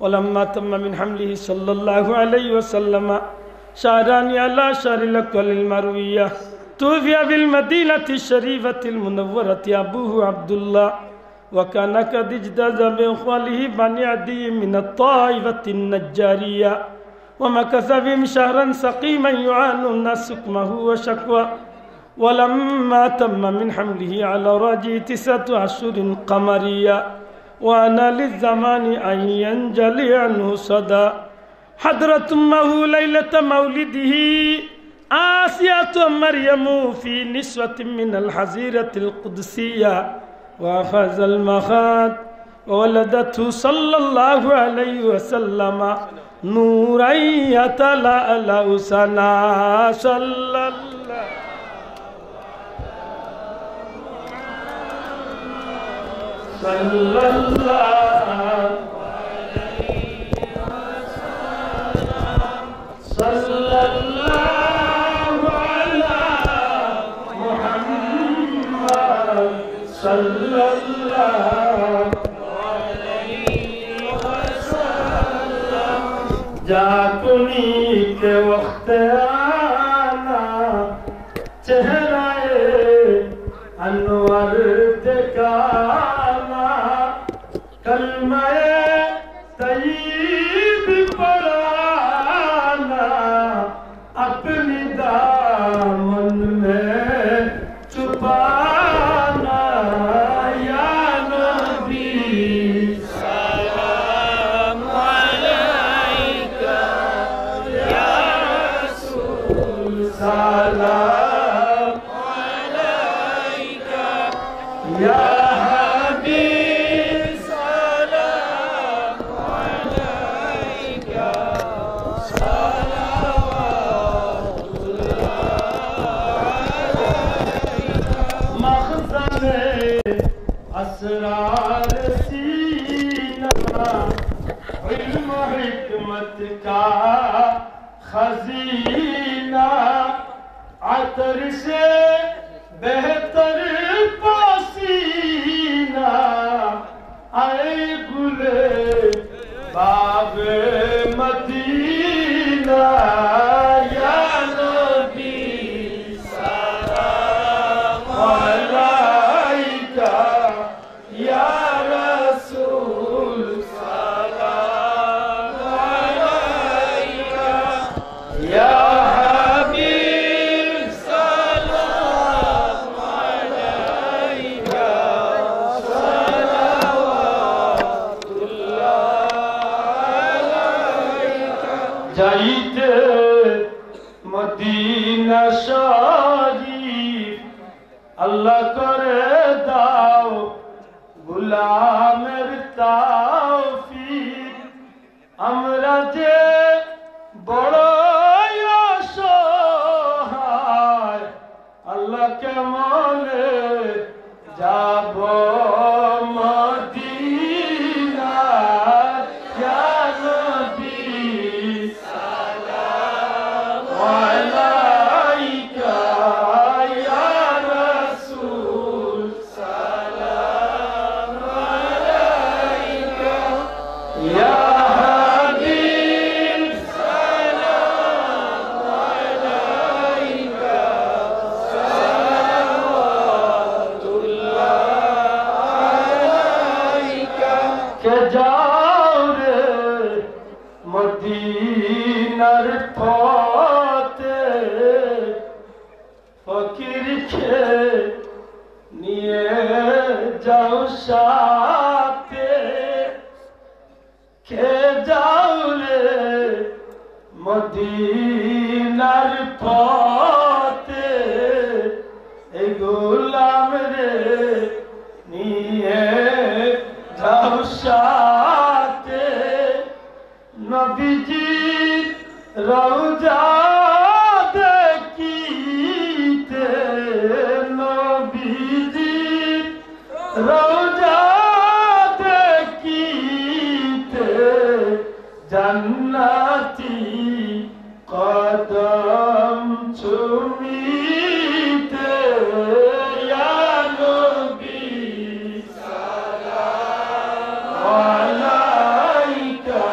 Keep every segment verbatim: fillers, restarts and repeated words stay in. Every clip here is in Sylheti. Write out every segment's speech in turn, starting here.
ولما تم من حمله صلى الله عليه وسلم شهران على شهر الأكوال المروية، توفي بالمدينة الشريفة المنورة أبوه عبد الله، وكان قد اجتاز بإخواله بني عدي من الطائفة النجارية، ومكث بهم شهرا سقيما يعاني الناس سقمه وشكواه. ولما تم من حمله على راجه تسعة أشهر قمرية، وآن للزمان أن ينجلي عنه صدى، حضرت أمه ليلة مولده آسية مريم في نسوة من الحظيرة القدسية، وأخذ المخاض، وولدته صلى الله عليه وسلم نورا يتلألأ سنا. صلى الله، صلى الله، صلى الله على محمد، صلى الله عليه وسلم. جاکونی کے وقت آنا، چہرہ انور دکھانا، کلمہ طیب پڑھانا، اپنی دامن میں چھپانا۔ یا نبی سلام علیک، یا رسول سلام علیک، یا حبیب سلام علیک، صلوات اللہ علیک۔ مخزن اسرار سینہ، علم و حکمت کا خزینہ، عطر سے بہتر پسینہ، اے گل باغ مدینہ۔ یا نبی سلام علیک، یا رسول سلام علیک، یا حبیب سلام علیک، صلوات اللہ علیک۔ جائیتے مدینہ شریف، আল্লাহ করে দাও গোলামের তৌফিক। আমরা যে বড় অসহায়, আল্লাহ কেমনে যাব মদিনা। ইয়া নবী সালাম আলাইকা, ইয়া রাসূল সালাম আলাইকা, ইয়া হাবিব সালাম আলাইকা, সালাওয়াতুল্লাহ আলাইকা। কে যাও রে মদিনার পথে, ফকিরকে নিয়ে যাও সাথে। কে যাও রে মদিনার পথে, এই গোলাম রে নিয়ে যাও সাথে। নবীজির রওজা দেখিতে, নবীজির রওজা দেখিতে, জান্নাতি কদম ছুমিতে। ইয়া নবী সালাম আলাইকা,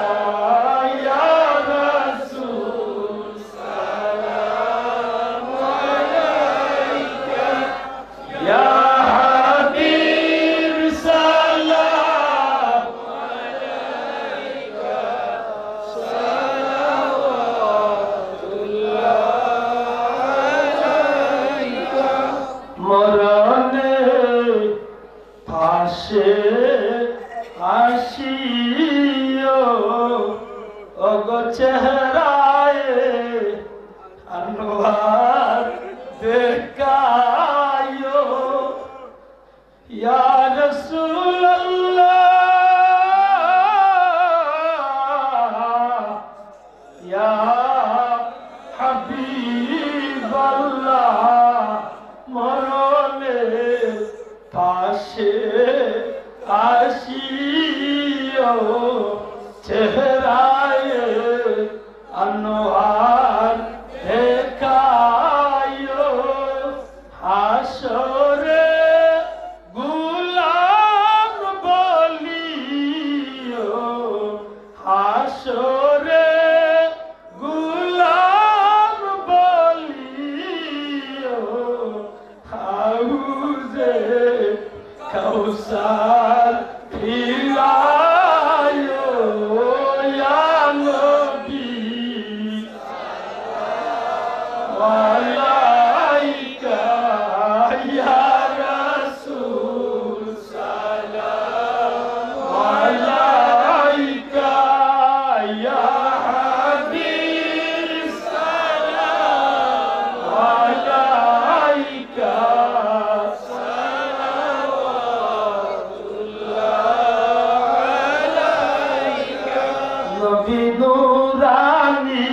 চেহারায় আনোয়ার দেখাইও, হাসরে গোলাম বলিও, হাসরে গোলাম বলিও, হাউজে কাউসার পিলাইও, ইয়া নবী, আলাইকা, ইয়া রাসূল, সালাম আলাইকা, ইয়া হাবিব, সালাম আলাইকা। নবী নুরানি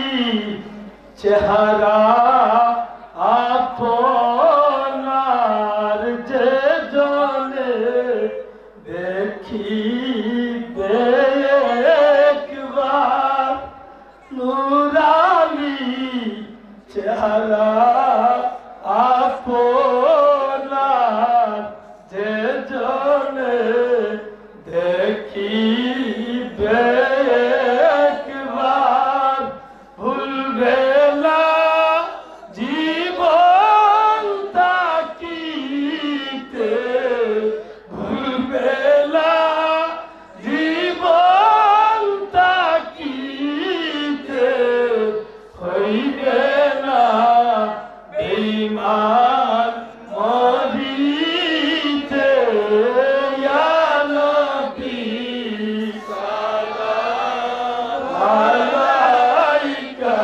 চেহারা আপনার, যে জনে দেখিবে একবার নুরানি চেহারা আপনার, যে জনে দেখিবে একবার, ভুলবে না জীবন থাকিতে, ভুলবে না জীবন থাকিতে, হইবে না বেঈমান মরিতে। ইয়া নবী, সালাম আলাইকা,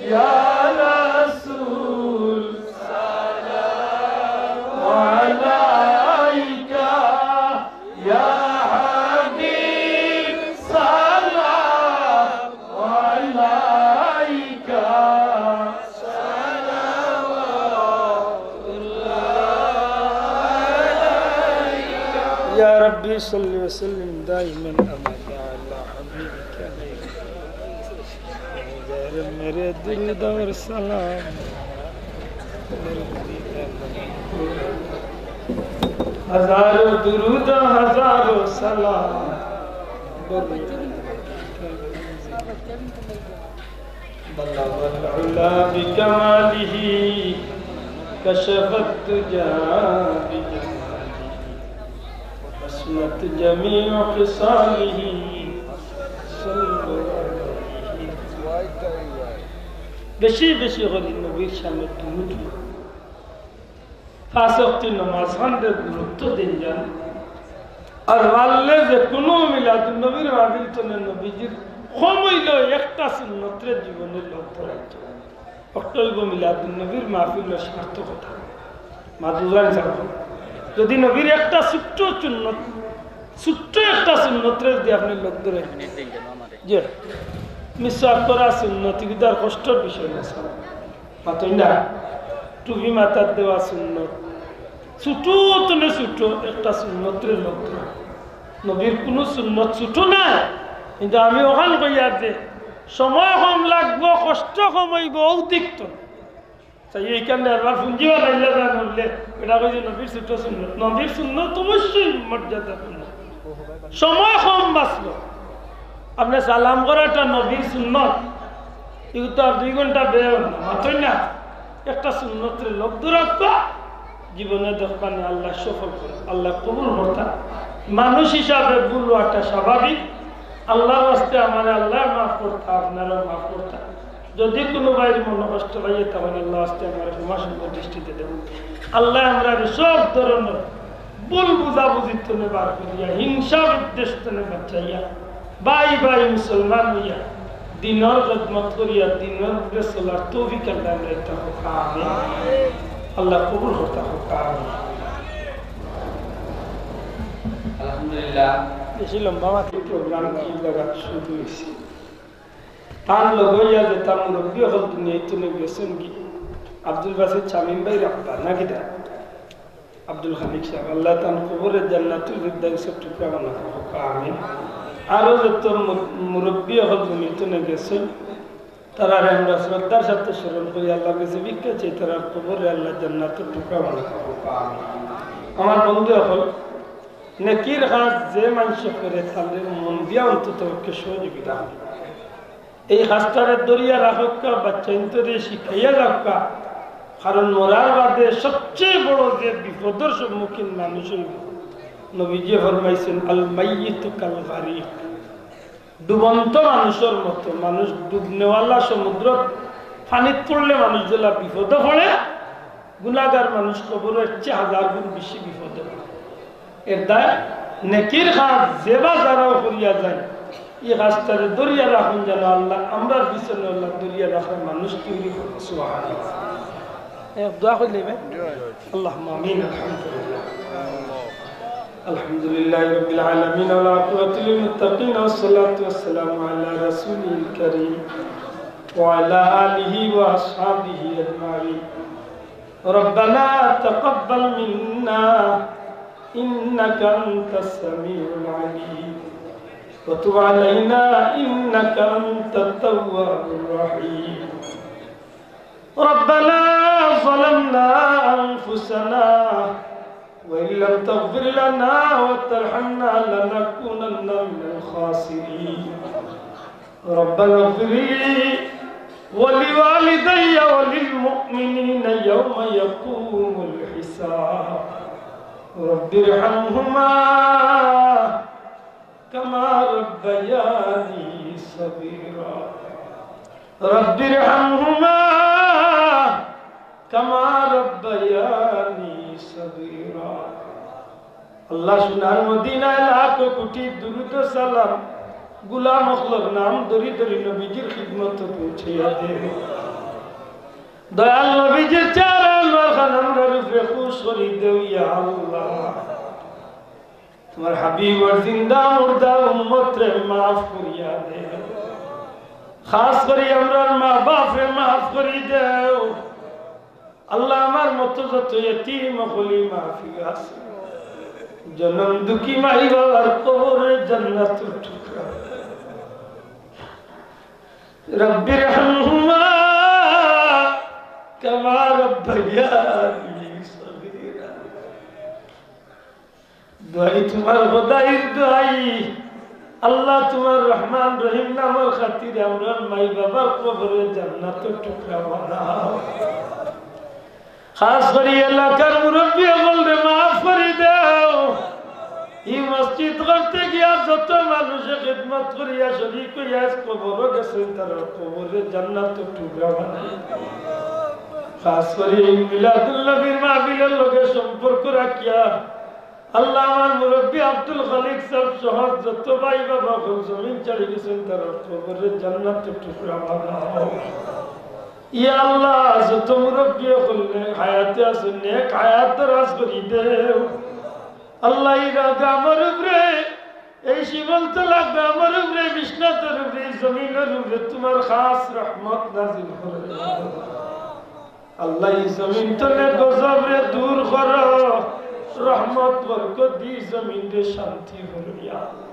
ইয়া রাসূল, সালাম আলাইকা, ইয়া হাবিব, সালাম আলাইকা। يا ربي صل وسلم دائما أبدا على حبيبك. میرے درود اور سلام، ہزاروں درود، ہزاروں سلام. بلغ العلا بكماله، كشف الدجى بجماله، حسنت جميع خصاله، صلوا عليه. বেশি বেশি করি নবীর শানে দুরূদ। পাঁচ ওয়াক্ত নমাজ খানরে গুরুত্ব দিন যান। আর পারলে যে কোনো মিলাদুন নবীর মাহফিল তনে নবীজির কম অইলেও একটা সুন্নতরে জীবনে লগ ধরাইতো। অটা অইবো মিলাদুন নবীর মাহফিলর সার্থকতা। মাদুরাই যাব। যদি নবীর একটা ছোট্ট সুন্নত, ছোট্ট একটা সুন্নতরে যদি আপনে লগ ধরেন, যে মিসওয়াক করা সুন্নত, ইগুতার কষ্টর বিষয় না, মাতইন না, টুপি মাথাত দেওয়া সুন্নত, ছোট তনে ছোট একটা সুন্নতরে লগ ধরা। নবীর কুনু সুন্নত ছোট না, কিন্তু আমি অখান কইয়ার যে সময় কম লাগবো, কষ্ট কম অইবো, অউ দিক তো। তাই এইখানে আবার পুঞ্জি বানাইলা না বললে, এটা কইছে নবীর ছোট সুন্নত। নবীর সুন্নত অবশ্যই মর্যাদাপূর্ণ। সময় কম বাঁচলো। আপনে সালাম করাটা নবীর সুন্নত। ইগু তো আর দুই ঘন্টা বের না, মাতইন না। একটা সুন্নতরে লগ ধরাত জীবনে দেখবানে আল্লায় সফল করে, আল্লায় কবুল করতা। মানুষ হিসাবে ভুল অওয়াটা স্বাভাবিক। আল্লার ওয়াস্তে আমারে আল্লায় মাফ করতা, আপনারেও মাফ করতা। যদি কুনু ভাইর মনো কষ্ট পাইয়া, তাইলে আল্লার ওয়াস্তে আমারে ক্ষমা সুন্দর দৃষ্টিতে দেখইন। আল্লায় আমরারে সব ধরনর ভুল বুঝাবুঝি তনে বার করিয়া, হিংসা বিদ্বেষ তনে বাঁচাইয়া, ভাই ভাই মুসলমান অইয়া, দিনর খেদমত করিয়া, দিনর উপরে চলার তৌফিক আল্লায় আমরারে দেউক। আমিন। আল্লায় কবুল করতা হউক। আমিন। আলহামদুলিল্লাহ। বেশি লম্বা মাতি প্রোগ্রাম কি জাগাত শুরু অইছে। তান লগে অইয়া যেতা মুরব্বি অকল দুনিয়া তনে গেছইন গি, আব্দুল বাসিত শামীম ভাইর আব্বা, না কিতা? আব্দুল খালিক সাব, আল্লায় তান কবরে জান্নাতুল ফিরদাউসর টুকরা বানাইন। আমিন। আরো যত মু-, মুরব্বী অকল জমিন তনে গেছইন, তারারে আমরা শ্রদ্ধার সাথে স্মরণ করি, আল্লাহর কাছে ভিক্ষা চাই, তারার কবররে আল্লাহ জান্নাতের টুকরা বানাইন। আমার বন্ধু অকল, নেকির কাজ যে মানষে করে, তারে মন দিয়া অন্তত পক্ষে সহযোগিতা করি। এই কাজটারে ধরিয়া রাখউক্কা, বাচ্চাইন্তরে শিখাইয়া যাউক্কা। কারণ মরার বাদে সবচেয়ে বড় যে বিপদর সম্মুখীন মানুষ অইবো, নবীজি ফরমাইছইন, "আল মাইয়িতু কাল গারিক।" ডুবন্ত মানুষর মতো। মানুষ ডুবনেওয়ালা, সমুদ্রত পানিত পড়লে মানুষ যেলা বিপদো পড়ে, গুনাগার মানুষ কবরো এর চেয়ে হাজার গুণ বেশি বিপদো পড়ে। এর দায় নেকির কাজ যেবা যারাও করিয়া যায়, ই কাজটারে ধরিয়া রাখইন যেন আল্লাহ, আমরার পিছনে আল্লাহ ধরিয়া রাখার মানুষ তৈরি করো। সুবহানাল্লাহ। এ, দোয়া করি লইবে। اللهم آمين. الحمد لله. الحمد لله رب العالمين، والعاقبة للمتقين، والصلاة والسلام على رسوله الكريم وعلى آله وأصحابه أجمعين. ربنا تقبل منا إنك أنت السميع العليم، وتب علينا إنك أنت التواب الرحيم. ربنا ظلمنا أنفسنا وإن لم تغفر لنا وترحمنا لنكونن من الخاسرين. ربنا اغفر لي ولوالدي وللمؤمنين يوم يقوم الحساب. رب ارحمهما كما ربياني صغيرا. رب ارحمهما كما ربياني صغيرا. আল্লাহ, সোনার মদিনায় লাখ কোটি দুরূদ ও সালাম, গোলাম অকলর নাম ধরি ধরি নবীজির খিদমতো পৌঁছাইয়া দেও। দয়াল নবীজির চেহারা আনোয়ার খান আমরার উপরে খুশ করি দেও, ইয়া আল্লাহ। তুমার হাবিবর জিন্দা মুর্দা উম্মতরে মাফ করিয়া দেও। খাস করি আমরার মা বাপরে মাফ করি দেও। আল্লাহ, আমার মতো যত এতিম অকলর মাহফিল আছে, জনম দুঃখী মাই বাবার কবররে জান্নাতুর টুকরা। رب ارحمهما كما ربياني صغيرا. দোয়াই তুমার খোদাইর দোয়াই। আল্লাহ, তুমার রহমান রহিম নামর খাতিরে আমরার মাই বাবার কবররে জান্নাতুর টুকরা বানাও। খাস করি এলাকার মুরব্বি অকলরে মাফ করি দেও। ই মসজিদ করতে গিয়া যত মানুষে খিদমত করিয়া শরিক অইয়া আইজ কবরো গেছইন, তারার কবররে জান্নাতুর টুকরা বানাই। খাস করি এই মিলাদুন নবীর মাহফিলর লগে সম্পর্ক রাখিয়া আল্লাহ, আমার মুরব্বি আব্দুল খালিক সাব সহ যত ভাই বাবা অকল জমিন ছাড়ি গেছইন, তারার কবররে জান্নাতুর টুকরা বানাও। ইয়া আল্লাহ, যত মুরব্বি অকল নেক হায়াতে আছইন, নেক হায়াত দরাজ করি দেও। আল্লাহ, ই গ্রামর উপরে, এই শিমলতলা গ্রামর উপরে, বিশ্বনাথর উপরে, এই জমিনর উপরে তুমার খাস রহমত নাজিল করো। আল্লাহ, ই জমিন তনে গজবরে দূর করো, রহমত বরকত দি জমিনরে শান্তি করো, ইয়া আল্লাহ।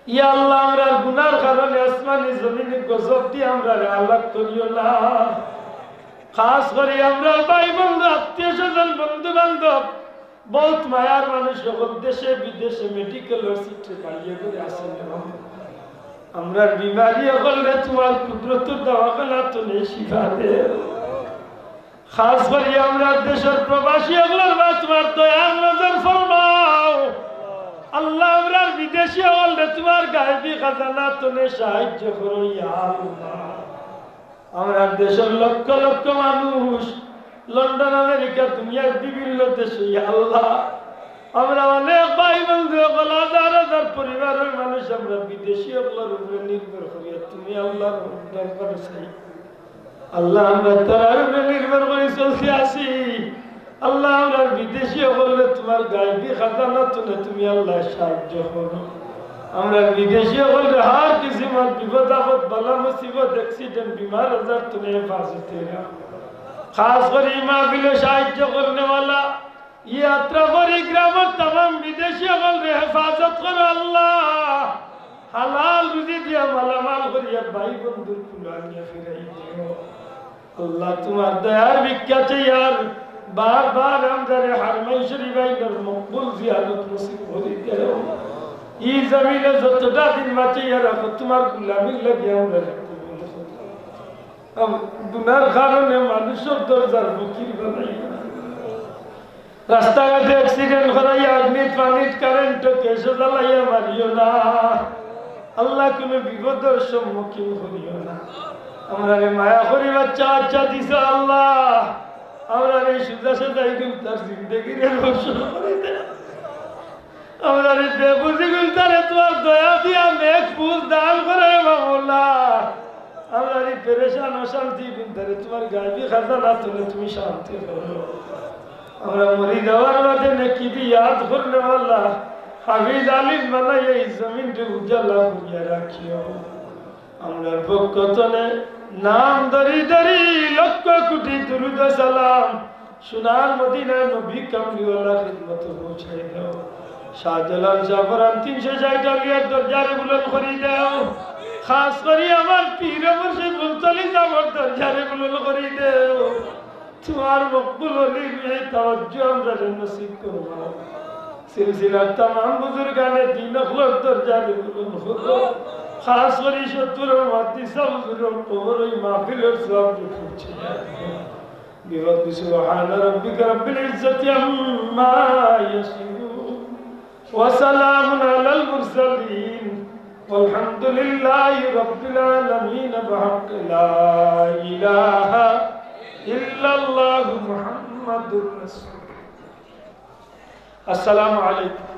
ইয়া আল্লাহ, আমরার গুনার কারণে আসমানি জমিনে গজব দি আমরারে হালাক করিও না। খাস করি আমরার ভাই বন্ধু, আত্মীয় স্বজন, বন্ধু বান্ধব, বউত মায়ার মানুষ অকল দেশে বিদেশে মেডিকেলর সিটে বাইয়া করি আছইন। আমরার বিমারি অকলরে তুমার কুদরতর দাওয়াখানা তনে শিফা দেও। খাস করি আমরার দেশর প্রবাসী অকলর বা তুমার দয়ার নজর ফরমাও। আল্লাহ, আমরার বিদেশি অকলরে তুমার গায়বি খাজানা তনে সাহায্য করো, ইয়া আল্লাহ। আমরার দেশর লক্ষ লক্ষ মানুষ লন্ডন, আমেরিকা, দুনিয়ার বিভিন্ন দেশে, ইয়া আল্লাহ, আমরা অনেক ভাই বন্ধু অকল, হাজার হাজার পরিবারর মানুষ আমরা বিদেশি অকলর উপরে নির্ভর করি। আর তুমি আল্লাহর দরবারে চাই, আল্লাহ, আমরা তারার উপরে নির্ভর করি চলতে আছি। আল্লাহ, আমরার বিদেশি অকলরে তুমার গায়বি খাজানা তনে তুমি আল্লাহ সাহায্য করো। আমরার বিদেশি অকলরে হার কিসিমর বিপদ আপদ, বালা মুসিবত, accident, বিমার আজার তনে হেফাজতে রাখো। খাস করি ই মাহফিলো সাহায্য করনেওয়ালা ই যাত্রা পরিক্রমার তামাম বিদেশি অকলরে হেফাজত করো আল্লাহ। হালাল রুজি দিয়া মালামাল করিয়া ভাই বন্ধুর কুলানিয়া ফিরাই দিও। আল্লাহ, তুমার দয়ার ভিক্ষা চাইয়ার, বারবার আমরারে হারমাইন শরীফ আইনর মকবুল জিয়ারত নসিব করি দেও। ই জমিনে যতটা দিন বাঁচাইয়া রাখো, তুমার গুলামির লাগি আমরারে কবুল করো। আম-, গুনার কারণে মানুষর দরজার ফকির বানাইও না। রাস্তাঘাটে accident করাইয়া, আগ্নিত, পানিত, কারেন্টো, কেসো জ্বালাইয়া মারিও না। আল্লাহ, কুনু বিপদর সম্মুখীন করিও না। আমরারে মায়া করি বাচ্চা কাচ্চা দিছো আল্লাহ, আমরারে সুজা সাজা ইগুন তার জিন্দেগিরে রোশন করি দেও। আমরারে বেবুঝি গুনতারে তুমার দয়া দিয়া নেক বুঝ দান করো মাওলা। আমরারে পেরেশান অশান্তি গুনতারে তুমার গাইবি খাজানা থনে তুমি শান্তি করো। আমরা মরি যাওয়ার বাদে নেকি দি ইয়াদ করনেওয়ালা হাফিজ আলিম বানাইয়া ই জমিনরে উজালা করিয়া রাখিও। আমরার পক্ষ থনে নাম ধরি ধরি লক্ষ কোটি দুরুদ সালাম সোনার মদিনার নবী কামলিওয়ালা খিদমতো পৌঁছাই দেও। শাহজালাল শাহপরান তিনশো ষাইট আউলিয়ার দরজারে বুলন্দ করি দেও। খাস করি আমার পীর মুর্শিদ মুনতালিব সাবর দরজারে বুলন্দ করি দেও। তুমার মকবুল অলির এই তাওয়াজ্জু আমরারে নসিব করো। সিলসিলার তামাম বুজুর্গানে দিন অকলর দরজারে বুলন্দ করো। খাস করি সত্তর মাদ্রিসা বুজুর্গর কবর ওই মাহফিলর সওয়াব পৌঁছে। بفضل سبحان ربك رب العزة عما يصفون وسلام على المرسلين والحمد لله رب العالمين بحق لا إله إلا الله محمد رسول الله. السلام عليكم.